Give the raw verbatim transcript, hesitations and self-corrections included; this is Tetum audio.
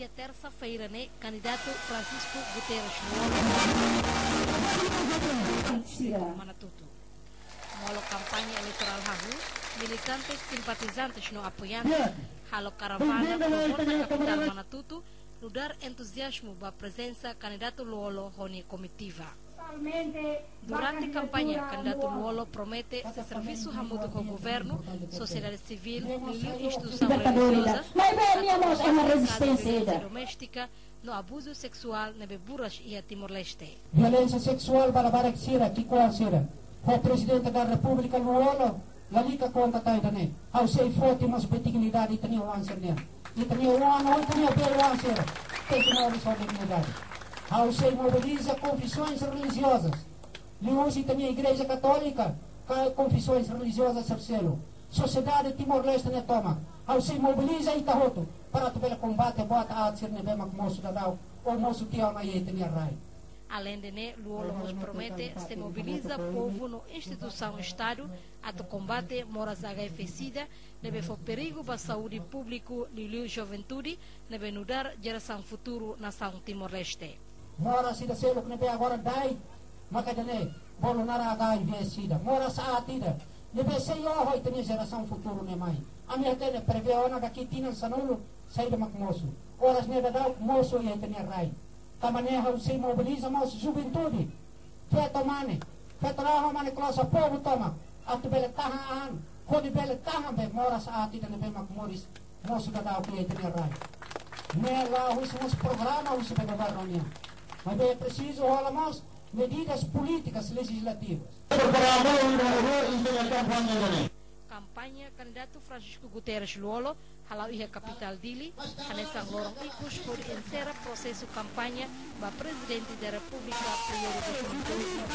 Tersa-feira ne'e, kandidatu Francisco Guterres Lú-Olo Manatutu. Molok kampaña eleitorál hahú, militantes, simpatizantes no apoiantes halo karavana por volta kapitál Manatutu, nu'udar entuziazmu ba prezensa kandidatu Lú-Olo ho nia komitiva. Durante kampaña, kandidatu Lú-Olo promete sei servisu hamutuk ho governu, sosiedade sivíl, liuliu instituisaun relijioza, atu konbate violénsia doméstika no abuzu seksuál ne'ebé buras iha Timor-Leste. Violénsia seksuál ba labarik sira, ki'ikoan sira, ho Prezidente da Repúblika Lú-Olo, lalika konta tiha ida-ne'e. Ha'u sei foti mós ba dignidade ita-nia oan sira-nian. Ita-nia oan, ita-nia beiroan sira tenke moris ho dignidade. Ha'u sei mobiliza konfesoens relijiozas, liuhusi ita-nia Igreja Katólika, ka konfesoens relijiozas sira seluk, sosiedade Timor-Leste nia tomak. Ha'u sei mobiliza ita hotu para atu bele konbate buat aat sira ne'ebé mak mosu daudaun ou mosu tiha ona iha ita-nia rai. Aleinde ne'e, Lú-Olo mós promete sei mobiliza povu no instituisaun Estadu atu konbate moras H I V sida, ne'ebé fó perigu ba saúde públiku, liuliu juventude, ne'ebé nu'udar jerasaun futuru nasaun Timor-Leste. Moras ida seluk ne'ebé agora dai maka ida-ne'e, bolu naran H I V sida. Moras aat ida ne'ebé sei oho ita-nia jerasaun futuru ne'e mai. Ami hatene prevee ona daqui tinan sanulu saida mak mosu. Oras ne'e daudaun mosu iha ita-nia rai. Tanba ne'e ha'u sei mobiliza mós juventude, feto mane, feto laran ho mane klosa, povu tomak, atu bele tahan an, hodi bele tahan be moras aat ida ne'ebé mak moris mosu daudaun iha ita-nia rai. Ne'e la'ós mós programa husi be governu nian. Maibé presiza hola mós medidas polítikas lejizlativas. Kampaña kandidatu Francisco Guterres Lú-Olo hala'o iha kapitál Dili, hanesan loron ikus hodi enserra prosesu kampaña ba Prezidente da Repúblika períodu dois mil e doze,